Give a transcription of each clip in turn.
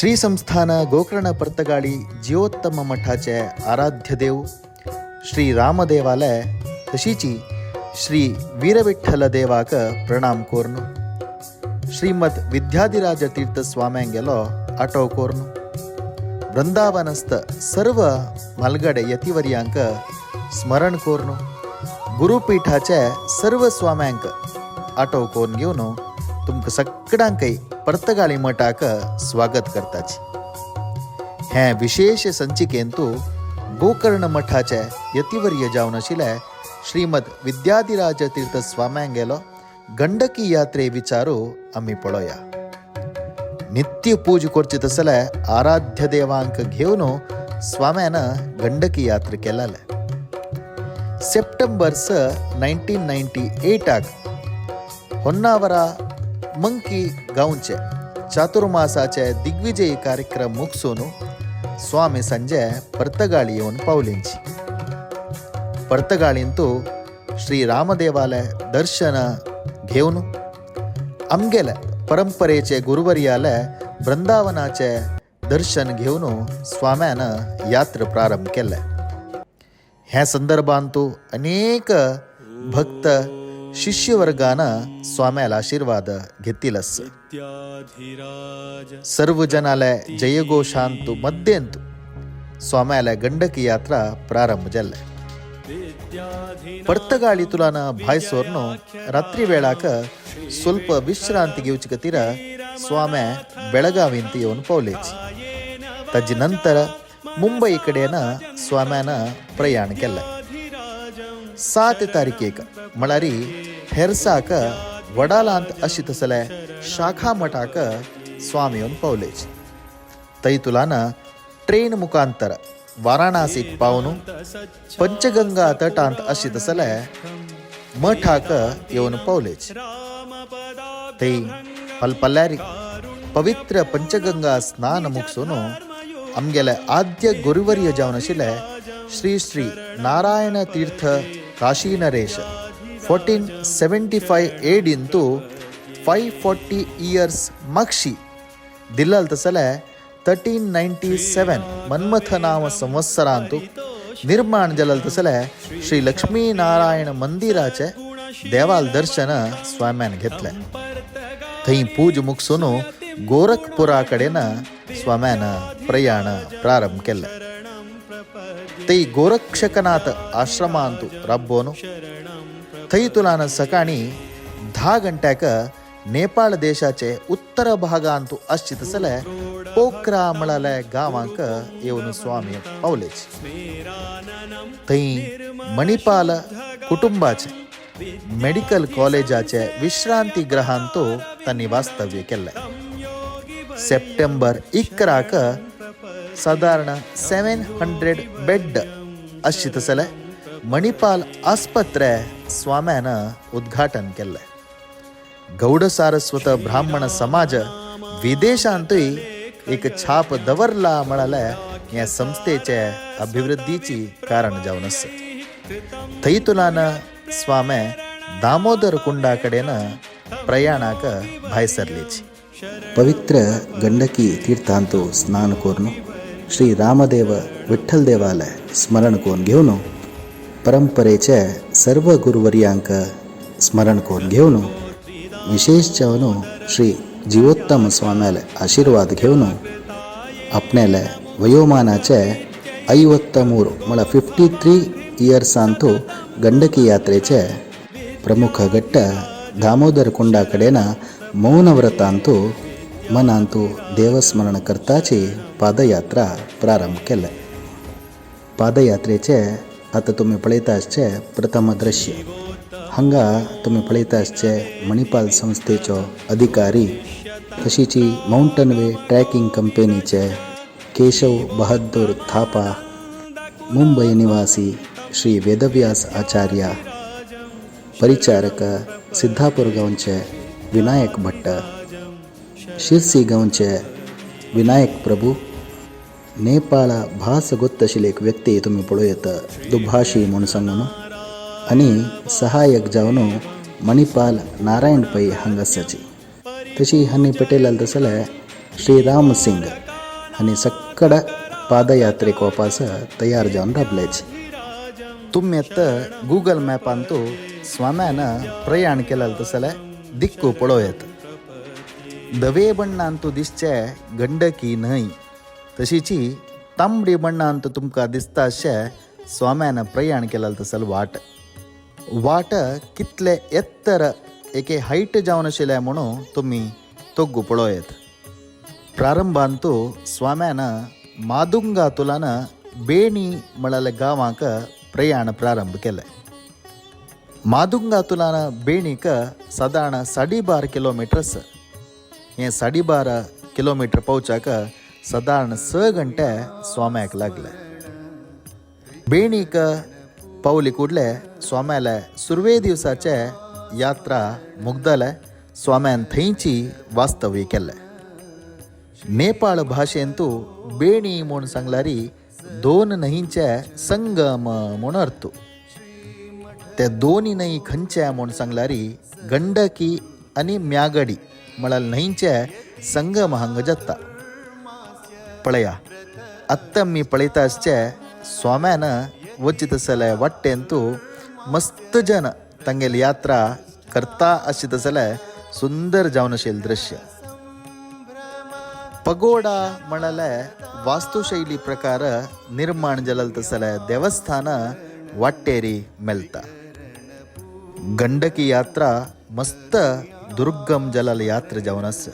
श्री संस्थान गोकर्ण पर्तगाळी जिवोत्तम मठाचे आराध्य देव श्री रामदेवालय तशीची श्री वीरविठ्ठल देवाक प्रणाम कोर्न श्रीमद विद्याधिराज तीर्थ स्वाम्यांगेलो आटव कोर्न वृंदावनस्थ सर्व म्हालगडे यतिवर्यांक स्मरण कोर्न गुरुपीठाचे सर्व स्वाम्यांक आटव कोरून घेवन तुमकां सगळ्यांकय पर्तगाळी मठाक स्वागत करताची. हे विशेष संचिकेंतू गोकर्ण मठाचे यतिवर्य जावन आशिल्ले श्रीमद विद्याधिराज तीर्थ स्वाम्यांगेलो गंडकी यात्रे विचारू आमी पळोया. नित्य पूज करचे तसले आराध्य देवांक घेवन स्वाम्यान गंडकी यात्रा केलेले. सप्टेंबर 6 1998 होन्नावरा मंकी गांवचे चातुर्मासाचे दिग्विजयी कार्यक्रम मुगसून स्वामी संजय पर्तगाळी येवन पावलेंची. पर्तगाळींतू श्री रामदेवाले दर्शन घेवन आमगेले परंपरेचे गुरुवर्याले वृंदावनाचे दर्शन घेवन स्वाम्यान यात्रा प्रारंभ केले. ह्या संदर्भांतू अनेक भक्त शिष्यवर्गान स्वाम्याला आशीर्वाद घेतील. विद्याधिराज सर्व जनाले जयघोषांतु मध्यंतु स्वाम्याला गंडकी यात्रा प्रारंभ जाल्ले. विद्याधिनाथ पर्तगाळी तुलान भायसोर्नो रात्री वेळाक ಸ್ವಲ್ಪ ವಿಶ್ರಾಂತಿ घेवचे खातीर स्वाम्या बेळगावींत येवन पावलेची. ताजे नंतर मुंबई कडेन स्वाम्यान प्रयाण केलें. 7 तारखेक म्हळ्यार हेरसाक वडालांत अशी तसले शाखा मठाक स्वामी येवन पावलेची. थंय तुलान ट्रेन मुखांतर वाराणसीक पावन पंचगंगा तटांत अशी तसले मठाक येवन पावलेची. थंय पलपल्यारी पवित्र पंचगंगा स्नान मुगसून आमगेले आद्य गुरुवर्य जावन आशिल्ले श्री श्री नारायण तीर्थ काशी नरेश 1475 एडींतू 540 इयर्स मागशी दिल्लल तसले 1397 मन्मथ नाम संवत्सरांतू निर्माण जालेल तसले श्री लक्ष्मी नारायण मंदिराचे देवाल दर्शन स्वाम्यान घेतले. थंय पूज मुगसून गोरखपुरा कडेन स्वाम्यान प्रयाण प्रारंभ केले. थंय गोरक्षकनाथ आश्रमांतू राबोवन थंय तुलान सकाळी 10 घंट्याक नेपाळ देशाचे उत्तर भागांतू आसचे तसले पोखरा म्हळ्याले गांवांक येवन स्वामी पावलेच. थंय मणिपाल कुटुंबाचे मेडिकल कॉलेजाचे विश्रांती गृहांतू तांणी वास्तव्य केल्लें. सप्टेंबर 11 सादारण 700 बेड अशी तसले मणिपाल आस्पत्रे स्वाम्यान उद्घाटन केल्लें. गौड सारस्वत ब्राह्मण समाज विदेशांतूय एक छाप दवरला म्हळ्यार ह्या संस्थेचे अभिवृद्धीची कारण जावन आसा. थंय तुलान स्वामे दामोदर कुंडा कडेन प्रयाणाक भायर सरलेची. पवित्र गंडकी तीर्थांतु स्नान करून श्री रामदेव विठ्ठल देवालय स्मरण करून घेवन परंपरेचे सर्व गुरुवर्यांक स्मरण करून घेवन विशेष जावन श्री जीवोत्तम स्वाम्याले आशीर्वाद घेवन आपण्याले वयोमानाचे 53 म्हळ्यार 53 इयर्सांतू गंडकी यात्रेचे प्रमुख घट्ट दामोदर कुंडा कडेन मौनव्रतांतू मनांतू देवस्मरण करताची पादयात्रा प्रारंभ केले. पादयात्रेचे आता तुमी पळयता आसचे प्रथम दृश्य. हांगा तुमी पळयता आसचे मणिपाल संस्थेचो अधिकारी तशीची माउंटन वे ट्रॅकिंग कंपनीचे केशव बहादूर थापा, मुंबई निवासी श्री वेदव्यास आचार्य, परिचारक सिद्धापूर गांवचे विनायक भट्ट, शिरसी गांवचे विनायक प्रभू, नेपाळ भास गोत्तशिल्ली एक व्यक्ती तुमी पळोवं येता, दुभाशी म्हूण सांगून, आनी सहायक जावन मणिपाल नारायण पै हांगासरची. तशी हनी पटेल तसले श्री राम सिंग. आनी सक्कड पादयात्रेक वपास तयार जावन राबलेच. तुमी आतां गुगल मॅपांतू स्वाम्यान प्रयाण केलें तसले दिक्कू पळोवयेत. धवे बण्णांतू दिसचे गंडकी न्हंय तशीची तांबडी बण्णांत तुमकां दिसता अशें स्वाम्यान प्रयाण केलें तसल वाट. वाट कितले एत्तर एके हायट जावन आशिल्लें म्हणून तुमी तोग्गू पळोवयेत. प्रारंभांतू स्वाम्यान मादुंगा तुलान बेणी म्हळ्यार गांवाक प्रयाण प्रारंभ केलें. मादुंगा तुलान बेणीक सादारण 12.5 किलोमिटर्स. हें 12.5 किलोमिटर पावच्याक सादारण 6 घंटे स्वाम्याक लागले. बेणीक पावली कुडले स्वाम्याले सुरवे दिवसाचे यात्रा मुगदले. स्वाम्यान थंयची वास्तव्य केलें. नेपाळ भाशेंतू बेणी म्हूण सांगल्यारी दोन न्हंयचे संगम म्हूण अर्थ. ते दोनी न्हंय खंयचे म्हूण सांगल्यारी गंडकी आनी म्यागडी म्हळ्यार न्हंयचे संगम हांगा जाता. पळया आत्तां आमी पळयता आसचे स्वाम्यान वचीत आसले वाटेंतू मस्त जन तांगेली यात्रा करता अशें तसलें सुंदर जावन आशिल्लें दृश्य. पगोडा म्हळ्यार वास्तुशैली प्रकार निर्माण जालें तसलें देवस्थान वाटेरी मेळटा. गंडकी यात्रा मस्त दुर्गम जालेली यात्रा जावन आसा.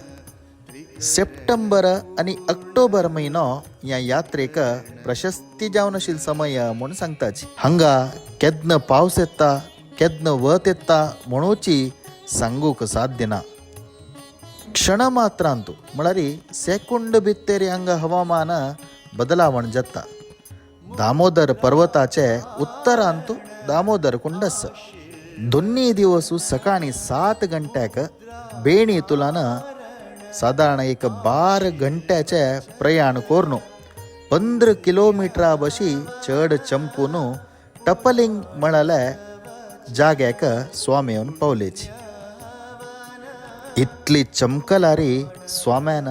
सप्टेंबर आनी ऑक्टोबर म्हयनो ह्या यात्रेक प्रशस्ती जावन आशिल्लो समय म्हूण सांगताची. हांगा केन्ना पावस येता केन्ना वत येता म्हणूची सांगूंक साध्य ना. क्षण मात्रांतू म्हळ्यार सेकंड भित्तेरी हांगा हवामान बदलावण जाता. दामोदर पर्वताचे उत्तरांतू दामोदर कुंड आसा. दोन्ही दिवस सकाळी 7 घंट्याक बेणी तुलान सादारण एक 12 घंट्याचे प्रयाण करून 15 किलोमिटरा बशी चड चमकून टपलिंग म्हळ्यार जाग्याक स्वामी येवन पावलेची. इतली चमकलारी स्वाम्यान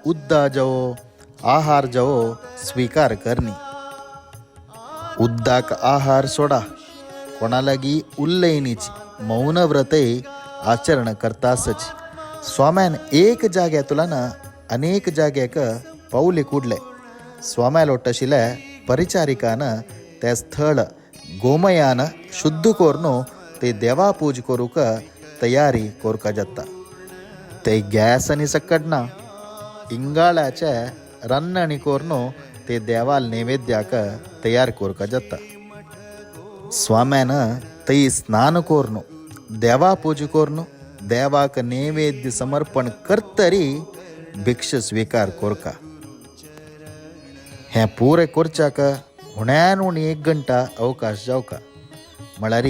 उद्दा जवो आहार जवो स्वीकार करनी. उद्दाक आहार सोडा कोणा लागीं उल्लयनीच मौन व्रतय आचरण करता आसची. स्वाम्यान एक जाग्या तुलान अनेक जाग्याक पावले कुडले. स्वाम्या लोट आशिल्ल्या परिचारिकान ते स्थळ गोमयान शुद्ध करून ते देवा पूज करूंक तयारी कोरका जाता. ते गॅस आनी सकडना इंगाळ्याचे रन्नणी करून ते देवाल नैवेद्याक तयार कोरका जाता. स्वाम्यान थंय स्नान करून देवा पूज करून देवाक नैवेद्य समर्पण करतरी भिक्ष स्वीकार कोरका. हें पुरें करच्याक उण्यान उणी 1 घंटा अवकाश जावका. म्हळ्यार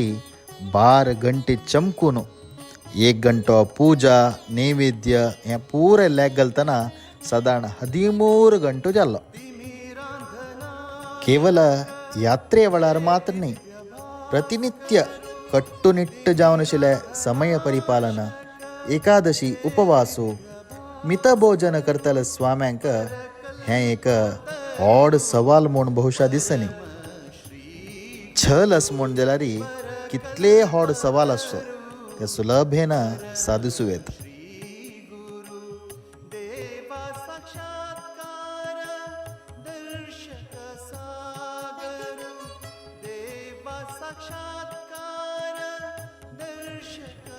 12 घंटे चमकून 1 घंटो पूजा नैवेद्य हें पुरें लेग घालतना सादारण 13 घंटो जालो. केवल यात्रे वेळार मात्र न्ही प्रतिनित्य कट्टुनिट्ट जावन आशिल्लें समय परिपालन एकादशी उपवासो मित भोजन करतले स्वाम्यांक हें एक व्हड सवाल म्हूण बहुशा दिसनी. छल अस म्हूण जाल्यार कितले व्हड सवाल आसचो ते सुलभेन सादिसूं येता.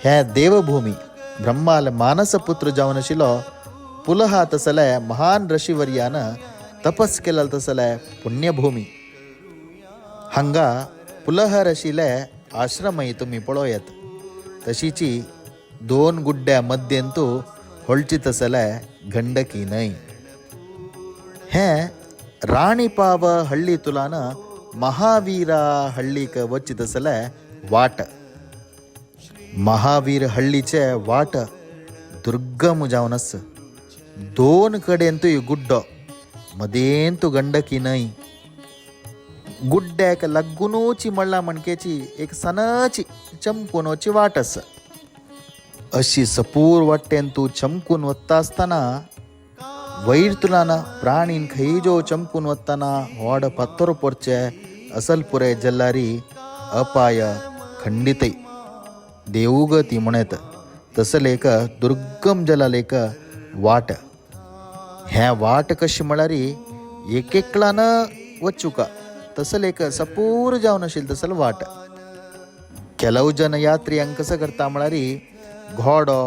हे देवभूमी ब्रह्माल मानसपुत्र जावन आशिल्लो पुलहा तसले महान ऋषिवर्यान तपस केलें तसले पुण्यभूमी. हांगा पुलह ऋषीले आश्रमय तुमी पळोवयेत. तशीची 2 गुड्ड्या मध्यंतू होळची तसले गंडकी न्हंय. हें राणीपाव हಳ್ಳಿ तुलान महावीरा हಳ್ಳಿक वच्ची तसले वाट. महावीर हಳ್ಳಿचे वाट दुर्गम जावन आसा. 2 कडेन गुड्डो मदेंतू गंडकी न्हंय. गुड्ड्याक लागुनूची मळ्ळा मणकेची एक सनाची चमकुनोची वाट आसा. अशी सपूर वाटेन तूं चमकून वता आसतना वयर तुलान प्राणीन खंय चमकून वतना व्हड फातर पोरचे असल पुरे जल्लारी अपाय खंडितय देवगती म्हणत तसले एक दुर्गम जलाल एक वाट. हें वाट कशी म्हळ्यार एक एकलान वचुका तसले एक सपूर जावन आशिल्ली तसल वाट. ಕೆಲವು ಜನ ಯಾತ್ರಿ ಹಂಗೆ ಕಸ करता म्हळ्यार घोडो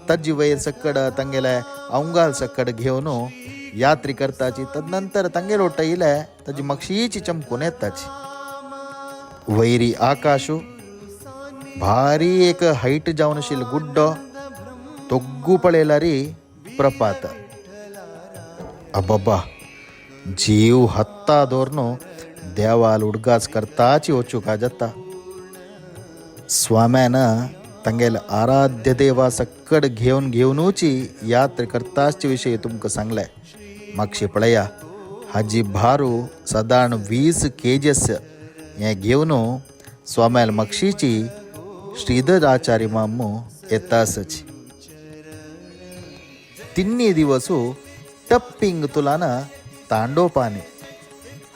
ताजी वयर सकड तांगेले अवंगाल सकड घेवन यात्री करताची. तदनंतर तांगेलो येयले ताजी मातशीची चमकून येताची. वयरी आकाशू भारी एक हायट जावन आशिल्लो गुड्डो तोग्गू पळयल्यार प्रपात. अब्बा, जीव हत्ता दवरून देवाल उडगास करताची वचूंक जाता. स्वाम्यान तांगेले आराध्य देवा सक्कड घेवन घेवनूची यात्रा करताचे विशय तुमकां सांगले. मातशें पळया, हाजी भारू सादारण 20 केजीस हें घेवन स्वाम्याल मागशीची श्रीधर आचार्य मामू येता आसची. तिन्ही दिवस टप्पिंग तुलान तांडोपानी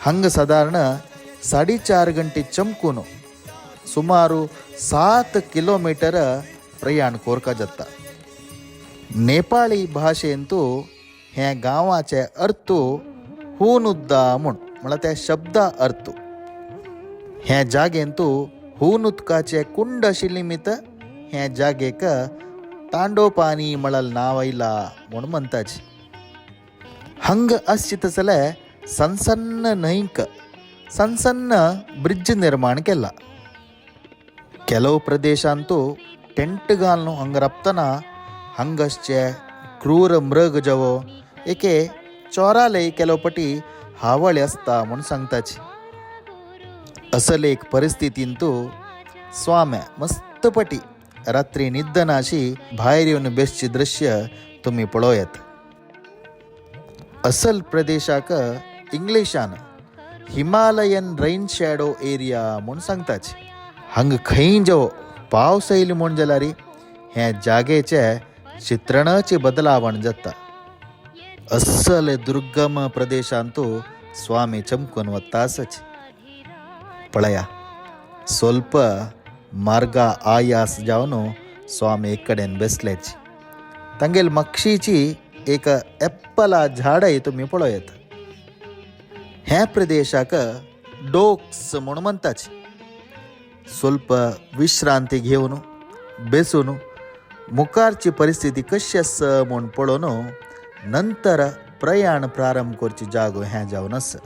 हंग सादारण 4.5 गंटे चमकून सुमाರು 7 किलोमीटर प्रयाण कोरका जाता. नेपाळी भाशेंतू हे गांवाचे अर्थ हून उद्दा म्हूण, म्हळ्यार त्या शब्दा अर्थ. हे जागेंतू हून उदकाचे कुंड आशिल्ले निमित्त हे जागेक तांडोपानी म्हळ्यार नांव आयला म्हूण म्हणटाची. हंग आसचे तसले सन्न सन्न न्हंयक सन्न सन्न ब्रिज निर्माण केला. ಕೆಲವು ಪ್ರದೇಶಾಂತೂ ಟೆಂಟ್ घालून हांगा राबतना हांगासचे क्रूर मृग जवो एके चोराले ಕೆಲವು पटी हावळ आसता म्हूण सांगताची. असल एक परिस्थितींतू स्वाम्या मस्त पटी रात्री निद्दनाशी भायर येवन बेसचे दृश्य तुमी पळोवयात. असल प्रदेशाक इंग्लिशान हिमालयन रेन शॅडो एरिया म्हूण सांगताची. हांगा खंय जो पावस येयलो म्हूण जाल्यार हे जागेचे चित्रणच बदलावण जाता. अस्सल दुर्गम प्रदेशांतू स्वामी चमकून वता आसच. पळया, ಸ್ವಲ್ಪ मार्गा आयास जावन स्वामी एक कडेन बेसलेच. तांगेल मागशीची एक एप्पला झाडय तुमी पळोवयेत. ह्या प्रदेशाक डोक्स म्हूण म्हणटाची. ಸ್ವಲ್ಪ विश्रांती घेवन बेसून मुखारची परिस्थिती कशी आसा म्हूण पळोवन नंतर प्रयाण प्रारंभ करची जागो हें जावन आसा.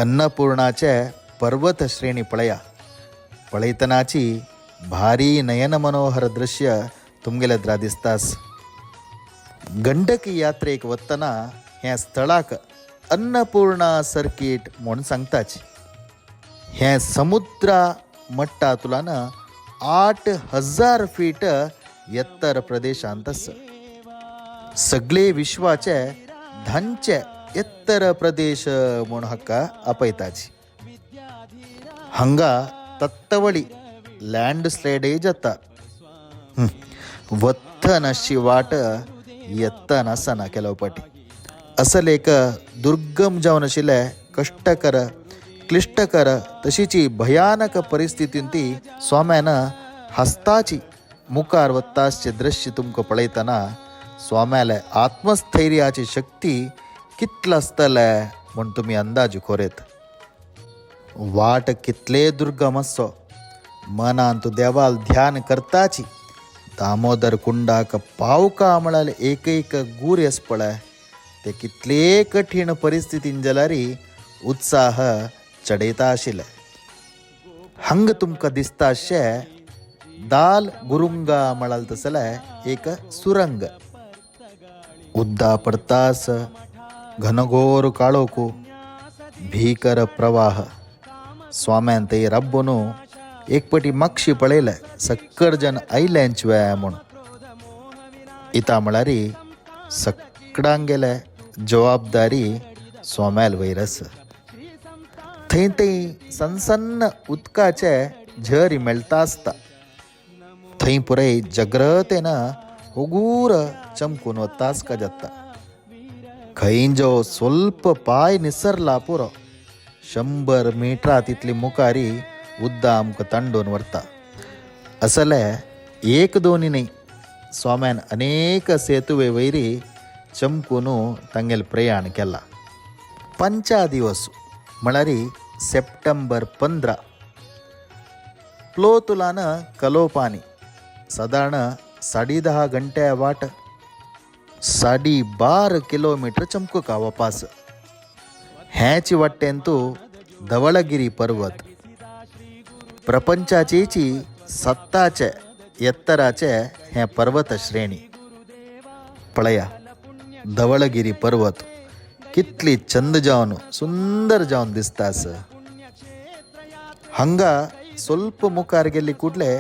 अन्नपूर्णाचे पर्वत श्रेणी पळया. पळयतनाची भारी नयन मनोहर दृश्य तुमगेले द्रा दिसतास. गंडकी यात्रेक वतना ह्या स्थळाक अन्नपूर्णा सर्कीट म्हूण सांगताची. हें समुद्रा मट्टा तुलान 8000 फीट एत्तर प्रदेशांत आसा. सगळे विश्वाचे धांचे एत्तर प्रदेश म्हूण हाका आपयताची. हांगा तत्तवळी लँड स्लायडय जाता. वत्थन अशी वाट येत्तन आसना ಕೆಲವು पाटी. असल एक दुर्गम जावन आशिल्ले कश्टकर क्लिश्टकर तशीची भयानक परिस्थितीन ती स्वाम्यान हस्ताची मुखार वत्तासचे दृश्य तुमकां पळयतना स्वाम्याले आत्मस्थैर्याची शक्ती कितलो आसतले म्हूण तुमी अंदाज कोरेत. वाट कितले दुर्गम आसचो, मनांत देवाल ध्यान करताची दामोदर कुंडाक पावका म्हळ्यार एक एक गूर येस पळय ते कितले कठीण परिस्थितीन जाल्यार उत्साह चडयता आशिल्ले. हांगा तुमकां दिसता अशें दाल गुरुंगा म्हळाल तसले एक सुरंग. उद्दा पडतास घनघोर काळोखू, भीकर प्रवाह. स्वाम्यान ते रब्बून एक पटी मागशी पळयलें सक्कर जन आयल्यांच वे म्हूण. इता म्हळ्यार सगळ्यांगेले जबाबदारी स्वाम्याल वयर आसा. थंय थंय सनसन्न उदकाचे झरी मेळटा आसता. थंय पुराय जग्रतेन होगूर चमकून वता आसका जाता. खंय जो ಸ್ವಲ್ಪ पाय निसरला पुरो, 100 मिटरा तितली मुखारी उद्दा आमकां तांडून व्हरता. असले एक दोनी न्ही, स्वाम्यान अनेक सेतुवे वयरी चमकून तांगेलें प्रयाण केलां. पंचा दिवस म्हळ्यार सप्टेंबर 15 प्लोतुलान कलोपानी, सादारण 10.5 घंटे वाट, 12.5 किलोमीटर चमकुका वापास. ह्याच वाटेंतू धवळगिरी पर्वत, प्रपंचाचीची सत्ताचे एत्तराचे हें पर्वत श्रेणी. पळया धवळगिरी पर्वत कितली चंद जावन सुंदर जावन दिसता आसा. हांगा ಸ್ವಲ್ಪ मुखार गेल्ली कुडले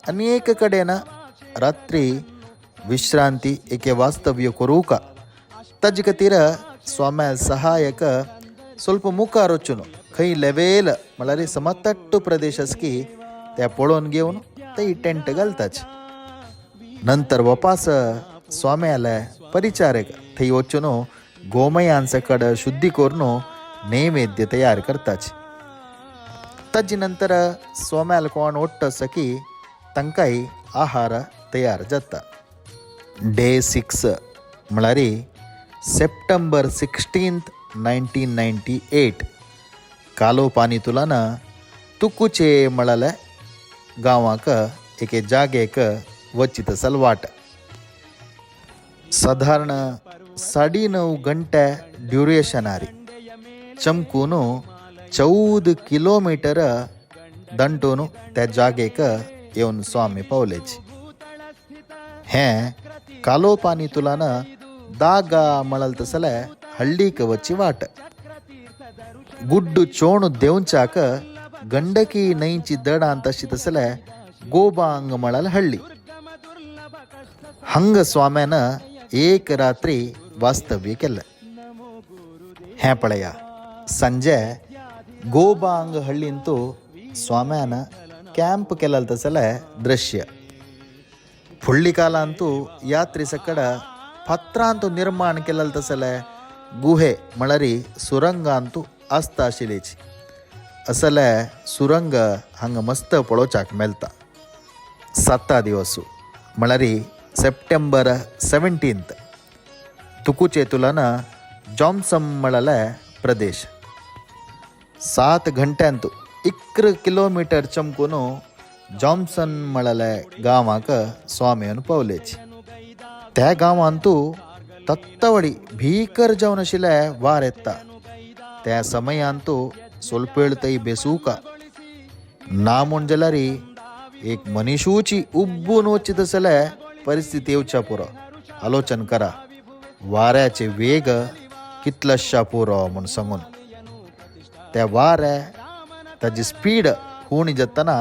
अनेक कडेन रात्री विश्रांती एके वास्तव्य करूका. ताजे खातीर स्वाम्या सहायक ಸ್ವಲ್ಪ मुखार वचून खंय लेवेल म्हळ्यार समतट्ट प्रदेश आसा की ते पळोवन घेवन ते टेंट घालताच. नंतर वपास स्वाम्याले परिचारक थंय वचून गोमयान सकड शुद्धी करून नैवेद्य तयार करताच. ताजे नंतर स्वाम्याल कोण ओट्ट आसा की तांकांय आहार तयार जाता. डे 6 म्हळ्यार सप्टेंबर 16 1998, कालोपानी तुलान तुकुचे म्हळ्यार गांवाक एके जागेक वचित असल वाट. सादारण 9.5 घंटे ड्युरेशनारी चमकून 14 किलोमीटर दंटून त्या जागेक येवन स्वामी पावलेची. हें कालोपानी तुलान दागा म्हळल तसले हಳ್ळीक वची वाट. गुड्डू चोणू देंवचाक गंडकी न्हंयची दडांत अशी तसले गोबांग म्हळाल हಳ್ಳಿ. हंग स्वाम्यान एक रात्री वास्तव्य केलें. हें पळया संजय गोबांग हಳ್ಳಿಂತೂ स्वाम्यान ಕ್ಯಾಂಪ್ केलें तसले दृश्य. फुडली कालांतू यात्री सकड पत्रांतू निर्माण केलें तसले गुहे म्हळ्यार सुरंगांतू आसता आशिल्लीची. असले सुरंग हांगा मस्त पळोवच्याक मेळटा. साता दिवस म्हळ्यार सप्टेंबर 17 तुकुचे तुलना जॉम्सम म्हळ्यार प्रदेश. 7 घंट्यांत 11 किलोमीटर चमकून जॉम्सन म्हळ्यार गांवाक स्वामी पावलेची. त्या गांवांतू तत्तवडी भीकर जावन आशिल्ले वार येता. त्या समयांतू स्वल्प थंय बेसूका ना म्हूण जाल्यार एक मनीशूची उब्बून वचची तसले परिस्थिती येवच्या पुरो. आलोचन करा वाऱ्याचे वेग कितलशा पुरो म्हूण सांगून. त्या वाऱ्या ताजी स्पीड उणी जातना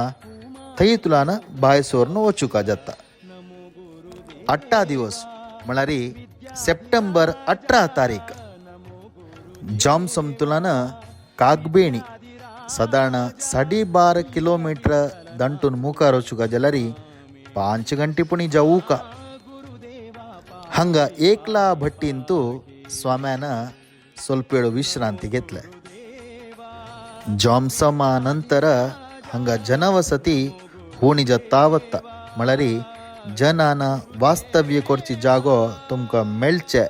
थंय तुलान भायर सरून वचूका जाता. 18 दिवस म्हळ्यार सप्टेंबर 18 तारीख, जॉमसमतुलान कागबेणी, सादारण 12.5 किलोमीटर दंटून मुखार वचूका जाल्यार 5 घंटे पुणी जावूका. हांगा एकला भट्टींतू स्वाम्यान ಸ್ವಲ್ಪ वेळ विश्रांती घेतले. जॉमसमा नंतर हांगा जनवसती उणी जाता वता, म्हळ्यार जनान वास्तव्य करची जागो तुमकां मेळचे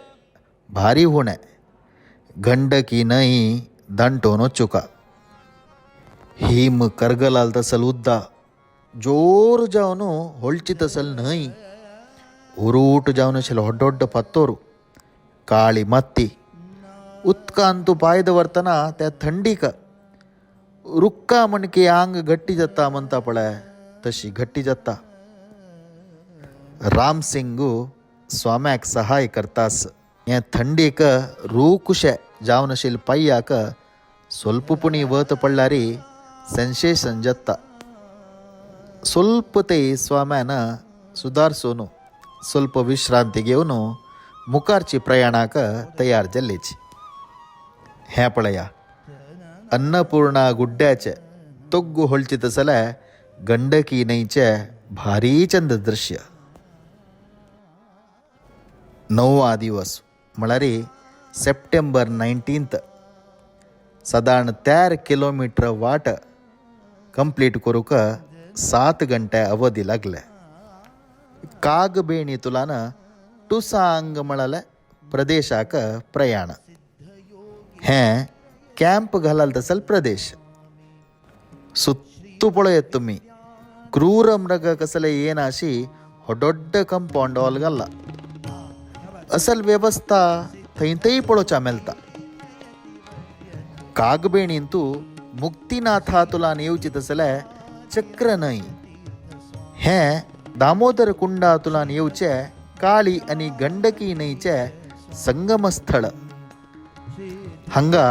भारी उणें. गंडकी न्हंय दांटोवन वचुका. हिम करगलाल तसल उद्दा जोर जावन होळची तसल न्हंय, उरूट जावन आशिल्ले व्हड व्हड फातोर, काळी माती. उदकांत पांय दवरतना त्या थंडीक रुक्का म्हणकी आंग घट्टी जाता म्हणटा पळय, तशी घट्टी जाता. रामसिंगू स्वाम्याक सहाय करतास. हे थंडीक रूकुशे जावन आशिल्ले पांयाक ಸ್ವಲ್ಪ पुणी वत पडल्यार सेन्सेशन जाता. ಸ್ವಲ್ಪ ते स्वाम्यान सुदारसून ಸ್ವಲ್ಪ विश्रांती घेवन मुखारची प्रयाणाक तयार जाल्लीची. हें पळया, अन्नपूर्णा गुड्ड्याचे तोग्गु होळचित जाल्यार गंडकी न्हंयचे भारी चंद दृश्य. 9वा दिवस म्हळ्यार सप्टेंबर 19 सादारण 13 किलोमीटर वाट कंप्लीट करूंक 7 घंटे अवधी लागले. कागबेणी तुलान टुसांग म्हळ्यार प्रदेशाक प्रयाण. हें कॅम्प घालाल तसल प्रदेश. सुत्तू पळयत तुमी क्रूर मृग कसले येनाशी हो दोड्ड कंपाऊंड वॉल घाल्ला. असल व्यवस्था थंय थंय पळोवच्या मेळटा. कागबेणींतू मुक्तीनाथा तुलान येवची तसले चक्र न्हंय. हें दामोदर कुंडा तुलान येवचे काळी आनी गंडकी न्हंयचे संगमस्थळ. हांगा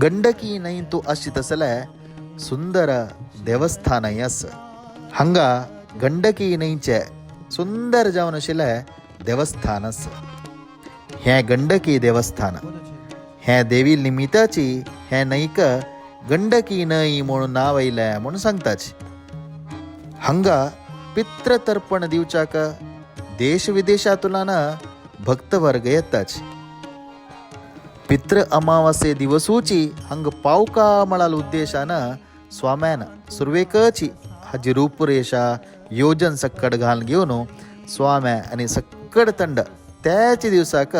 गंडकी न्हंयतू आसची तसले सुंदर देवस्थानय आसा. हांगा गंडकी न्हंयचे सुंदर जावन आशिल्लें देवस्थान आसा. हें गंडकी देवस्थान. हें देवी निमिताची हें न्हंयक गंडकी न्हंय म्हणून नांव आयलें म्हणून सांगताची. हांगा पितृतर्पण दिवच्याक देश विदेशांतल्यान भक्तवर्ग येताची. पितृ अमावास्ये दिवसूची हांगा पावका म्हळ्यार उद्देशान स्वाम्यान सुरवेकची हाजी रूपरेशा योजन सक्कड घालून घेवन स्वाम्या आनी सक्कड तंड त्याच दिवसाक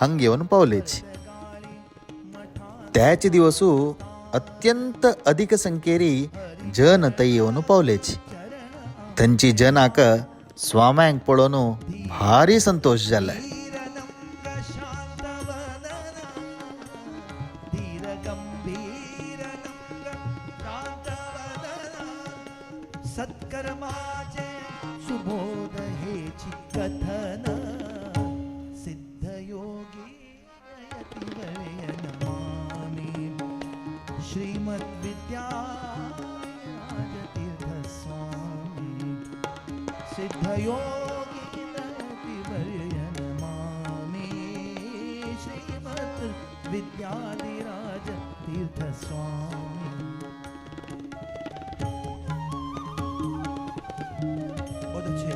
हांग येवन पावलेची. त्याच दिवसू अत्यंत अधिक संख्येरी जन थंय येवन पावलेची. थंयची जनाक स्वाम्यांक पळोवन भारी संतोश जाले. सत्कर्माचे सुबोध हेची कथन सिद्धयोगी नमामि श्रीमद विद्याराजतीर्थ स्वामी सिद्धयोगी नमामि श्रीमद विद्याधिराज तीर्थ स्वामी. बहुत अच्छे.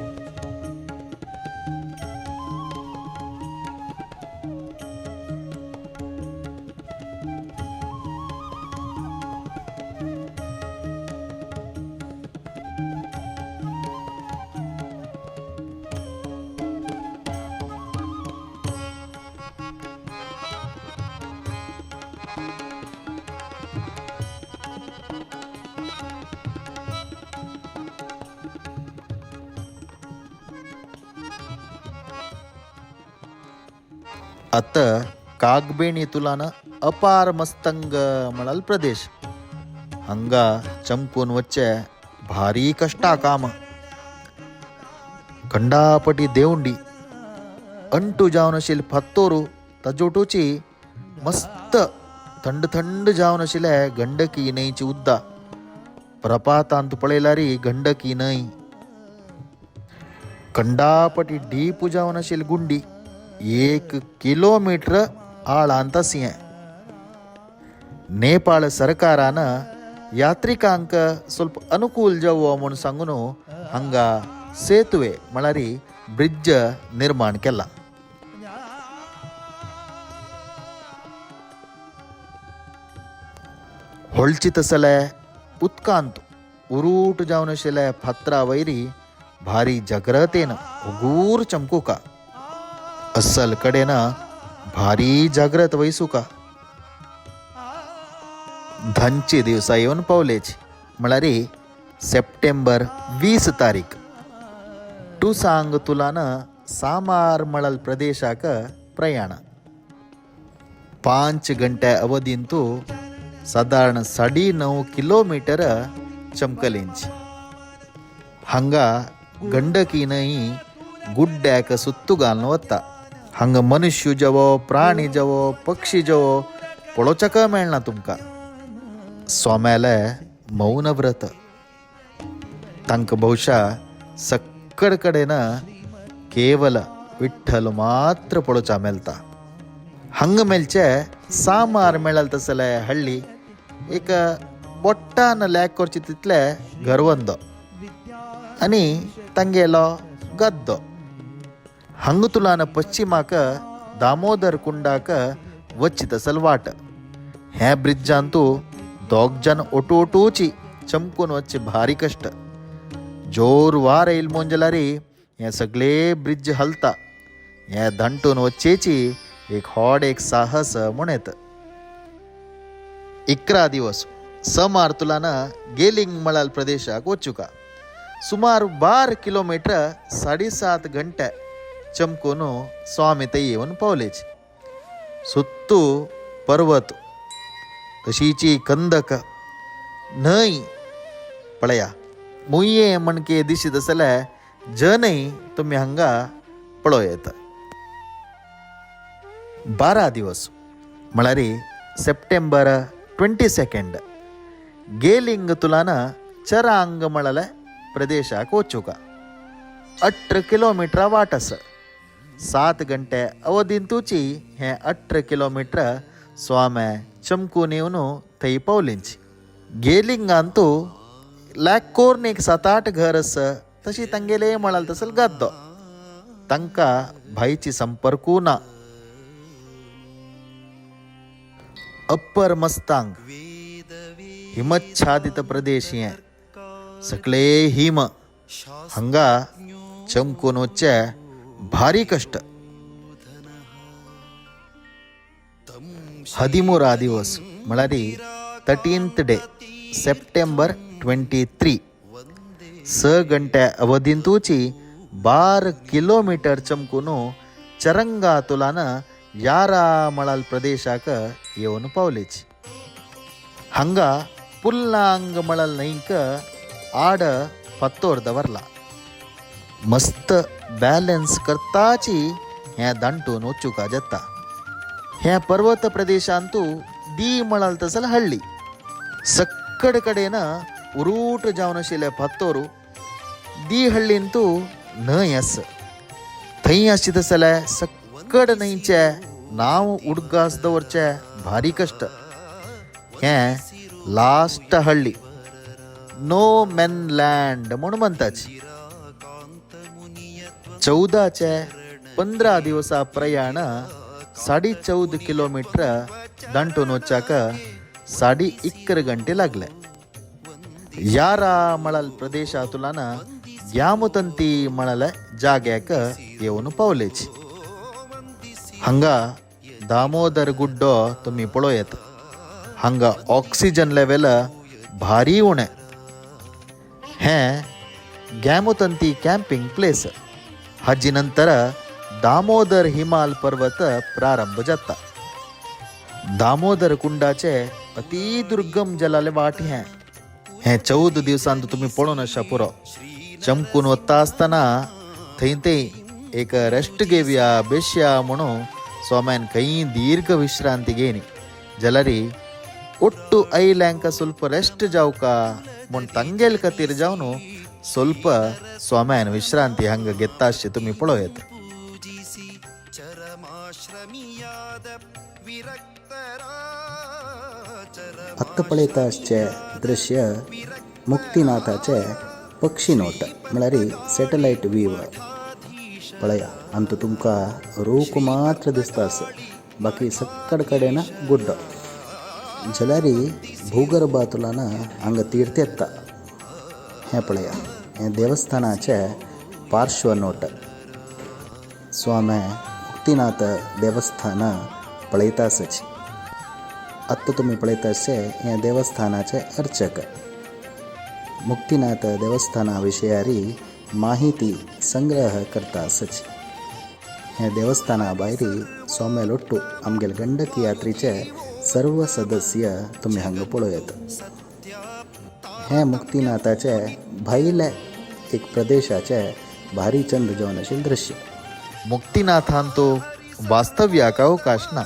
आता कागबेणी तुलान अपार मस्तंग म्हणाल प्रदेश. हांगा चमकून वच्चे भारी कश्टा काम. खंडापटी देवंडी अंटू जावन आशिल्ले फात्तोरू ताजोटूची मस्त थंड थंड जावन आशिल्ले गंडकी न्हंयची उद्दा. प्रपातांत पळयल्यार गंडकी न्हंय. कंडापटी डीप जावन आशिल्ली गुंडी 1 किलोमीटर आळांत आसी. नेपाळ सरकारान यात्रिकांक ಸ್ವಲ್ಪ ಅನುಕೂಲ जावो म्हूण सांगून हांगा सेतुवे म्हळ्यार ब्रिज निर्माण केला. होळची तसले उदकांत उरूट जावन आशिल्ले फातरा वयरी भारी जाग्रतेन उगूर चमकुका. अस्सल कडेन भारी जाग्रत वयसुका. धांचे दिवसा येवन पावलेच म्हळ्यार सप्टेंबर 20 तारीख. टुसांग तुलान सामार मळल प्रदेशाक प्रयाण. 5 घंटे अवधींतू सादारण 9.5 किलोमीटर चमकलेंच. हांगा गंडकी न्हंय गुड्ड्याक सुत्तू घालून वता. हांगा मनुष्य जावो, प्राणी जावो, पक्षी जावो पळोवच्याक मेळना तुमकां. स्वाम्याले मौन व्रत तांकां बहुशा सक्कड कडेन केवल विठ्ठल मात्र पळोवचा मेळटा. हांगा मेळचे सामार मेळल तसले हळ्ळी एक बोट्टान लॅक करचे तितले घरवंद आनी तांगेलो गद्दो. हांगा तुलान पश्चिमाक दामोदर कुंडाक वच्ची तसल वाट. हे ब्रिज्जांतू दोग जन ओटू ओटूची चमकून वच्चे भारी कष्ट. जोर वार येयल मोंजलारी हे सगळे ब्रिज हलता. हे दंटून वच्चेची एक होड एक साहस म्हूण येत. 11 दिवस समार तुलान गेलिंग मळाल प्रदेशाक वचुका. सुमार 12 किलोमीटर 7.5 घंटे चमकून स्वामी थंय येवन पावलेच. सुत्तू पर्वत, तशीची कंदक, न्हंय पळया, मुये मणके दिशीत आसले जनय तुमी हांगा पळोवं येता. 12 दिवस म्हळ्यार सप्टेंबर 22 गेलिंग तुलान चरांग म्हळ्यार प्रदेशाक वचुका. 18 किलोमीटर वाट आसा. 7 घंटे अवधींतूची हे 18 किलोमीटर स्वामे चमकून येवन थंय पावलींची. गेलिंगांतू लॅक कोर्न एक 7-8 घर आसा, तशी तांगेले म्हळाल तसल गाद्दो. तांकां भायची संपर्कू ना. अप्पर मस्तांग हिमच्छादित प्रदेश, हे सगळे हिम. हांगा चमकून वच्चे भारी कष्ट. 13 दिवस म्हळ्यार 13th day September 23 6 घंटे अवधींतूची 12 किलोमीटर चमकून चरंगा तुलान यारा मळाल प्रदेशाक येवन पावलेच. हांगा पुल्लांग मळाल न्हंयक आड फातोर दवरला. मस्त बॅलन्स करताची हें दांटून वचुका जाता. ह्या पर्वत प्रदेशांतू दी मळाल तसल हळ्ळी सक्कड कडेन उरूट जावन आशिल्ले फातोर. दी हळ्ळींतू न्हंय आसा. थंय आशित जाल्यार सक्कड न्हंयचे नांव उडगास दवरचे भारी कश्ट. हें लास्ट हळ्ळी नो मॅन लँड म्हूण म्हणटाची. 14चे 15 दिवसा प्रयाण 14.5 किलोमीटर दांटून वचाक 11.5 घंटे लागले. यारा मळल प्रदेशातुलान ग्यामुतंती मळल जाग्याक येवन पावलेच. हांगा दामोदर गुड्डो तुमी पळोवं. हांगा ऑक्सिजन लेवल भारी उणें. हें ग्यामुतंती कॅम्पिंग प्लेस. हाजी नंतर दामोदर हिमाल पर्वत प्रारंभ जाता. दामोदर कुंडाचे अति दुर्गम जलाले वाट. हें हें 14 दिवसांत तुमी पळोवन आशा पुरो. चमकून वता आसतना थंय थंय एक रेस्ट घेवया बेसया म्हणून स्वाम्यान खंय दीर्घ विश्रांती घेयनी जाल्यार ಒಟ್ಟು ಐಲ್ಯಾಂಕ ಸ್ವಲ್ಪ ರೆಸ್ಟ್ जावका म्हूण तांगेल खातीर जावन ಸ್ವಲ್ಪ स्वाम्यान विश्रांती हांगा घेता अशें तुमी पळोवं येता. आत्तां पळयता आसचें दृश्य मुक्तिनाथाचें पक्षी नोट म्हळ्यार सॅटलायट व्हीव पळया. अंतू तुमकां रूख मात्र दिसता आसा, बाकी सक्कड कडेन गुड्डो. जाल्यार भूगर्भांतल्यान हांगा तीर्थ येता. हें पळया, हें देवस्थानाचें पार्श्व नोट. स्वामी मुक्तिनाथ देवस्थान पळयता आसची. आत्तां तुमी पळयता आसचें हें देवस्थानाचें अर्चक मुक्तिनाथ देवस्थाना विशयारी माहिती संग्रह करता आसची. हें देवस्थाना भायर सोमेल ಒಟ್ಟು आमगेले गंडकी यात्रेचे सर्व सदस्य तुमी हांगा पळोवं येता. हें मुक्तिनाथाचे भायले एक प्रदेशाचे भारी चंद जावन आशिल्लें दृश्य. मुक्तिनाथांतू वास्तव्याक अवकाश ना.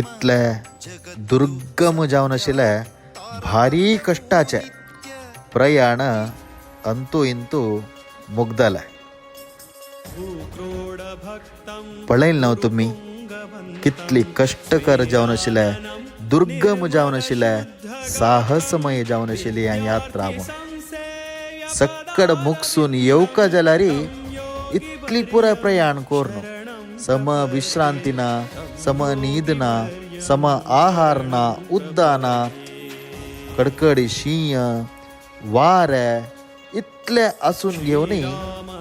इतले दुर्गम जावन आशिल्ले भारी कश्टाचे प्रयाण अंतू इंतू मुगदलें. पळयलें न्हू तुमी कितली कश्टकर जावन आशिल्लें, दुर्गम जावन आशिल्लें, साहसमय जावन आशिल्ली ह्या यात्रा म्हूण. सक्कड मुकसून येवका जाल्यार इतली पुराय प्रयाण करून सम विश्रांती ना, सम न्हीद ना, सम आहार ना, उद्दा ना, कडकडी शींय वारें इतलें आसून घेवनूय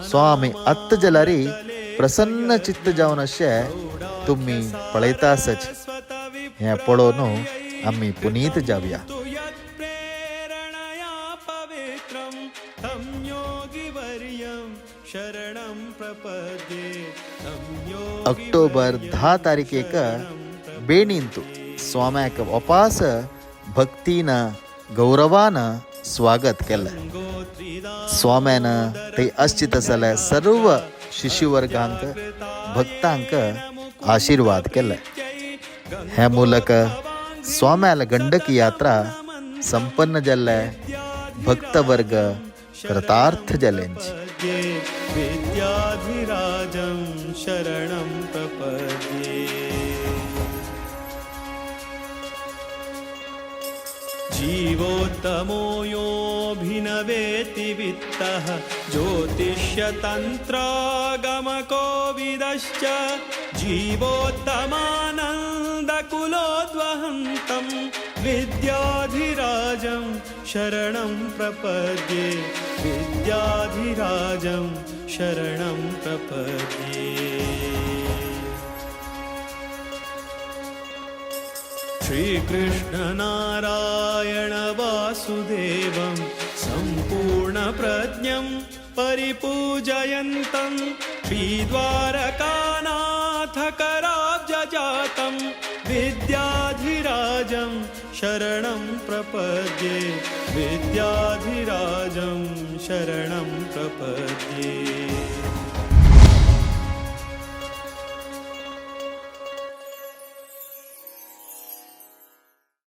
स्वामी आत्त जाल्यार प्रसन्न चित्त जावन अशें तुमी पळयता आसच. हें पळोवन आमी पुनीत जावया. यत्प्रेरणया पवित्रं तं योगिवर्यं शरणं प्रपद्ये तं ऑक्टोबर 10 तारखेक बेणींत स्वाम्याक वापास भक्तीन गौरवान स्वागत केलें. स्वाम्यान थंय आसचित आसले सर्व शिष्यवर्गांक भक्तांक आशिर्वाद केले. हे ಮೂಲಕ स्वाम्याल गंडकी यात्रा संपन्न जाल्ले, भक्तवर्ग कृतार्थ जाल्यांची. प्रपद्ये विद्याधिराजं शरणं प्रपद्ये. जीवोत्तमो योऽभिनवेति वित्तः ज्योतिष्यतन्त्रागमकोविदश्च जीवोत्तमानन्दकुलोद्वहन्तं विद्याधिराजं शरणं प्रपद्ये विद्याधिराजं शरणं प्रपद्ये. श्रीकृष्णनारायण वासुदेवं सम्पूर्णप्रज्ञं परिपूजयन्तं श्रीद्वारकानाथकराब्जजातं विद्याधिराजं शरणं प्रपद्ये विद्याधिराजं शरणं प्रपद्ये.